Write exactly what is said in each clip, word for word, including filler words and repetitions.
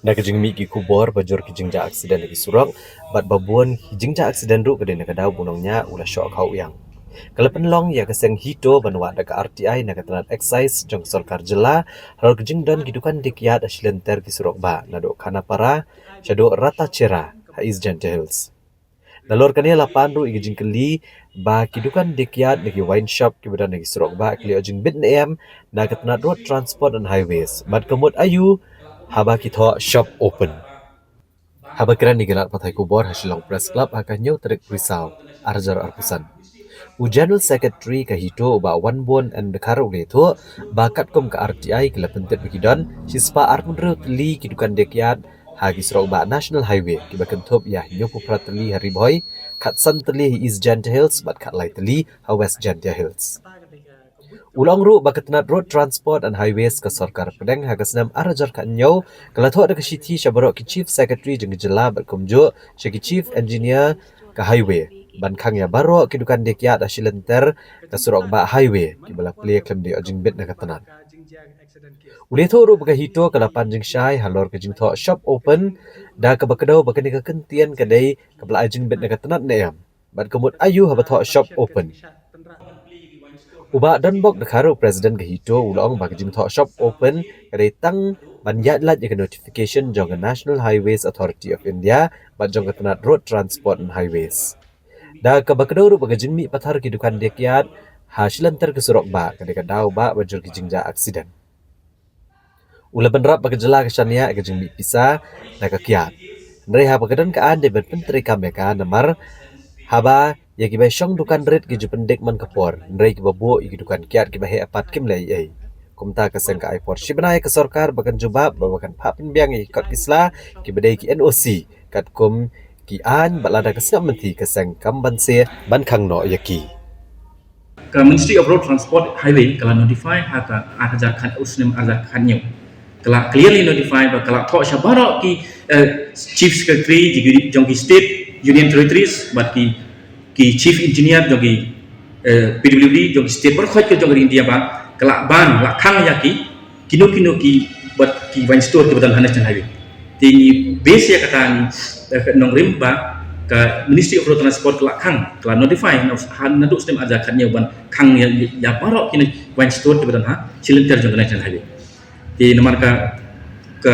Na ka jingmih ki khubor ba jur ki jingjia aksiden ha ki surok bad ba bun ki jingjia aksiden ruh ka dei na ka daw ba u nongñiah u la shoh khaw iang. Ka la pynlong ïa ka seng HITO ban wad da ka RTI na ka tnat excise jong ka sorkar jylla halor ka jingdon ki dukan dei kiad ha shilynter ki surok bah naduh Khanapara shaduh Ratacherra ha East Jaintia Hills. Nalor kane la pan ruh ïa ka jingkylli ba ki dukan dei kiad na ki wine shop kiba don ha ki surok bah ki la ïoh jingbit ne em na ka tnat Road Transport and Highways bad ka mut aïu haba ki thoh shop open. Haba kren ïa ki lad pathai khubor ha Shillong Press Club ha ka hynñiew tarik Risaw arhajar arphew san, u General Secretary ka HITO u Bah Wanbun N Dkhar u la ïathuh ba katkum ka RTI ki la pyntip ba ki don shispah arphew hynriew tylli ki dukan dei kiad ha ki surok bah National Highway kiba kynthup ïa hynñiewphew phra tylli ha Ri Bhoi, khatsan tylli ha East Jaintia Hills bad khatlai tylli ha West Jaintia Hills. U la ong ruh ba ka tnat Road Transport and Highways ka sorkar pdeng ha ka snem arhajar khathynñiew ka la thoh da ka shithi sha baroh ki Chief Secretary jong ka jylla bad kumjuh sha ki Chief Engineer ka Highway ban khang ïa baroh ki dukan dei kiad ha shilynter ka surok bah highway kiba la plie khlem da ïoh jingbit na ka tnat. U la ïathuh ruh ba ka HITO ka la pan jingshai halor ka jingthoh shop open da kaba kdew ba kane ka kyntien ka dei kaba la ai jingbit na ka tnat ne em bad ka mut aïu haba thoh shop open. U Bah Donbok Dkhar u President ka HITO u la ong ba ka jingthoh shop open ka dei tang ban ïaid lait ïa ka notification jong ka National Highways Authority of India bad jong ka tnat Road Transport and Highways. Da kaba kdew ruh ba ka jingmih pathar ki dukan dei kiad ha shilynter ki surok bah ka dei ka daw bah ba jur ki jingjia aksiden. U la bynrap ba ka jylla ka shaniah ïa ka jingmih pisa na ka kiad. Hynrei haba ka don ka aiñ dei ban pyntreikam ïa ka namar haba ïa kiba shong dukan rit ki ju pyndik man ka por hynrei kiba buh ïa ki dukan kiad kiba heh pat kim leh ei ei. Kumta ka seng ka ai por shi bnai ïa ka sorkar ba kan jubab bad ba kan phah pynbiang ïa ki kot ki sla kiba dei ki NOC katkum ki aiñ bad lada ka sngap mynthi ka seng kam banse ban khang noh ïa ki. Ka Ministry of Road Transport Highway ka la notify ha ka arhajar khat, u snem arhajar khathynñiew. Ka la clearly notify ba ka la thoh sha baroh ki, eh, Chief Secretary jong ki, jong ki State, Union Territories bad ki, ki Chief Engineer jong ki, eh, PWD jong ki State baroh khoit ka jong ka India ba ka la ban, la khang ïa ki kino kino ki bad ki wine store kiba don ha National Highway. Te ngi base ïa kata ngi, eh, nongrim ba ka Ministry of Road Transport ka la khang, ka la notify na, ha, naduh snem arhajar khathynñiew ban khang ïa, ïa, ïa baroh kine wine store kiba don ha shilynter jong ka National Highway. Te namar ka, ka,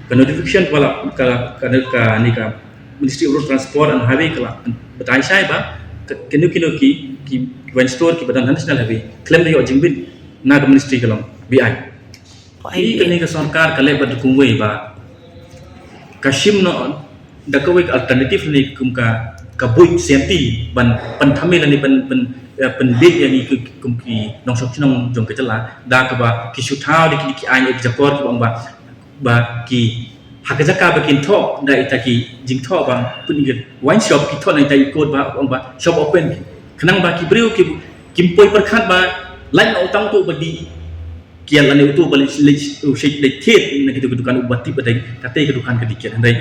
ka notification ka la, ka, ka, ka, ni ka Ministry of Road Transport and Highway ka la batai shai ba ka, kino kino ki, ki wine store kiba don ha National Highway khlem da ïoh jingbit na ka ministry ka long beit. Te kane ka sorkar ka leh bad kumwei ba ka shim noh da kawei ka alternative ne kum ka, ka buit safety ban, ban thamme lane ban, ban, eh, ban bit ïa ngi kum ki nongshong shnong jong ka jylla da kaba ki shu thaw da ki, ki aiñ ki jakor kiba ong ba, ba ki ha ka jaka ba kin thoh da ita ki jingthoh ba pun ki wine shop ki thoh na ita i kot ba ong ba shop open ki. Khnang ba ki briew ki, kim poi pyrkhat ba lait na utang tu ba dih kiad lane utu ba leit, leit, u shait leit thied na kitu ki dukan uba tip ba dei kata ka dukan ka dei kiad. Hynrei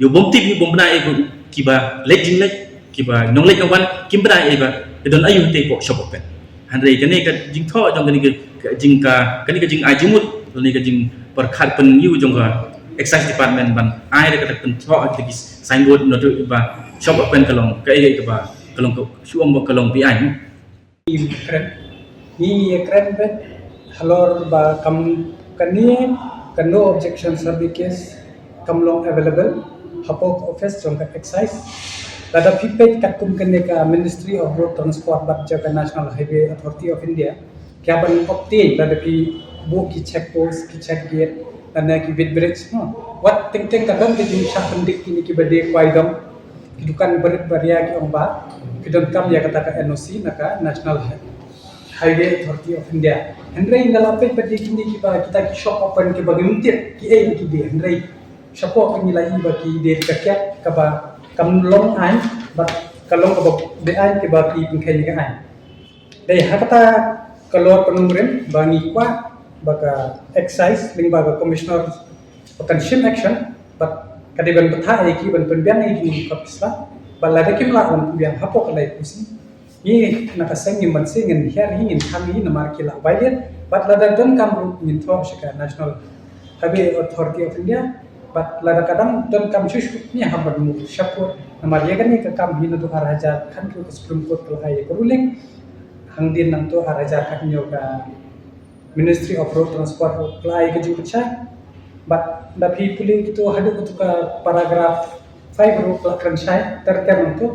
ïa u bym tip, ïa u bym bna ei ba kiba leit jingleit, kiba nongleit nongwan kim bna ei ba ka don aïu hangtei hapoh shop open. Hynrei kane ka jingthoh jong kane ka, ka jing ka, kane ka jingai jingmut lane ka jingpyrkhat pynïoh jong ka Excise Department ban ai da kata ka pynthoh ha ki signboard nota ba shop open ka long kaei kaei kaba ka long ka shu ong ba ka long beit. Ngi kren, ngi kren beit halor ba kam kane ka no objection survey case kam long available hapoh office jong ka excise. Lada phi peit katkum kane ka Ministry of Road Transport bad jong ka National Highway Authority of India, ki hap ban obtain lada phi buh ki check post, ki check gate, lane ki weight bridge, no. Wat teng teng ka don ka jingshah pyndik kine kiba dei kwai dom. Ki dukan barit baria ki ong ba ki donkam ïa kata ka NOC na ka National Hi-, Highway Authority of India. Hynrei nga la peit ba dei kine kiba kita ki shop open kiba ngim tip kiei ki dei, hynrei shapoh ka ngi la i ba ki dei ka kiad kaba kam long aiñ bad ka long kaba beaiñ kiba ki pynkheiñ ïa ka aiñ. Dei ha kata ka lor ka nongrim ba ngi kwah ba ka excise lyngba ka commissioner ba kan shim action bad ka dei ban batai ïa ki ban pynbiang ïa ki kot ki sla bad lada kim lah ban pynbiang hapoh ka lai pusi. Ngi na ka seng ngin banse ngin hiar hi ngin khang hi namar ki la violate bad lada donkam ruh ngin thoh sha ka National Highway Authority of India Bad lada ka dang donkam shuh shuh, ngi hap ban move shapoh. Namar ïa kane ka kam hi naduh ar hajar khatnïew ka Supreme Court ka la ai ïa ka ruling. Hadien nangta ar hajar khatnïew ka Ministry of Road Transport ka la ai ka jingpynshai. Bad lada phi pule kito haduh kato ka paragraph five ruh ka la kren shai ter ter nangta.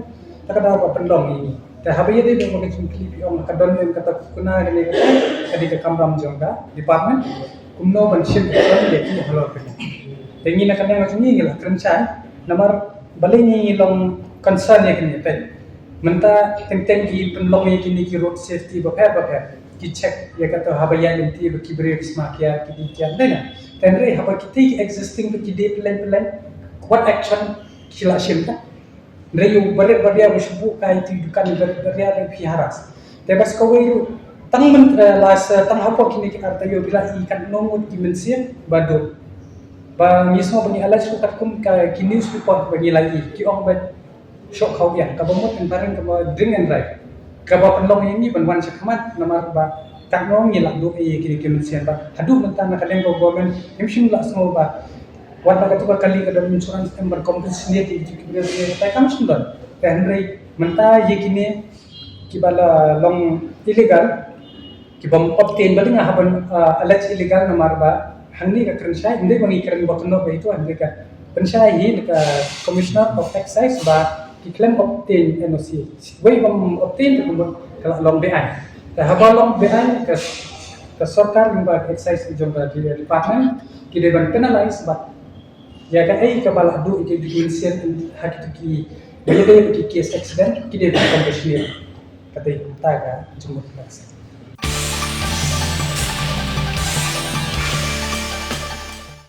Ta ka daw ba pynlong ïa ngi. Te haba ïadei bad ka jingkylli ba ong ka don em kata ka kuna kane kata, ka dei ka kamram jong ka department. Kumno ban shim action ïa ki halor kane. Te ngi na ka liang jong ngi ngi la kren shai namar balei ngi long concern ïa kane te. Mynta teng teng ki pynlong ïa kine ki road safety bapher bapher, ki check ïa kata haba ïaid lynti ba ki briew ki sma ki ïa ki dei ki ïa dei na. Te hynrei haba kita ki existing ba ki dei pyllein pyllein, what action ki la shim ta? Hynrei ïa u barit barit ba shu buh kai ïa ki dukan, barit barit ba phi harass. Te bad sa kawei ruh, tang mynta la sa tang hapoh kine ki ar taïew phi la i katno ngut ki mynsiem ba duk. Ba ngi sngew ba ngi alert ruh katkum ka ki news report ba ngi la i, ki ong ba shoh khaw ïa kaba mut and baring kaba drink and drive. Kaba pynlong ïa ngi ban wan sha khmat namar ba katno ngi la duh ïa kine ki mynsiem ba haduh mynta na ka liang ka government ngim shym la sngew ba wat la katu ka kali ka don insurance em ban compensate ïa ki briew ki tai kam shym don. Te hynrei mynta ïa kine kiba la long illegal, kiba obtain, balei nga hap ban, ah, allege illegal namar ba hangne ka kren shai, ym dei ba ngi kren ba kynnoh ba ito, hynrei ka pynshai hi na ka Commissioner of Excise ba ki khlem obtain N O C. Wei bym obtain te kumba ka la long beaiñ. Te haba long beaiñ ka, ka sorkar lyngba ka excise jong ka department ki dei ban penalize bad ïa kaei kaba la duh ïa ki mynsiem ha kito ki, ïa ki case accident ki dei ban compensate. Kata ka jingmut ka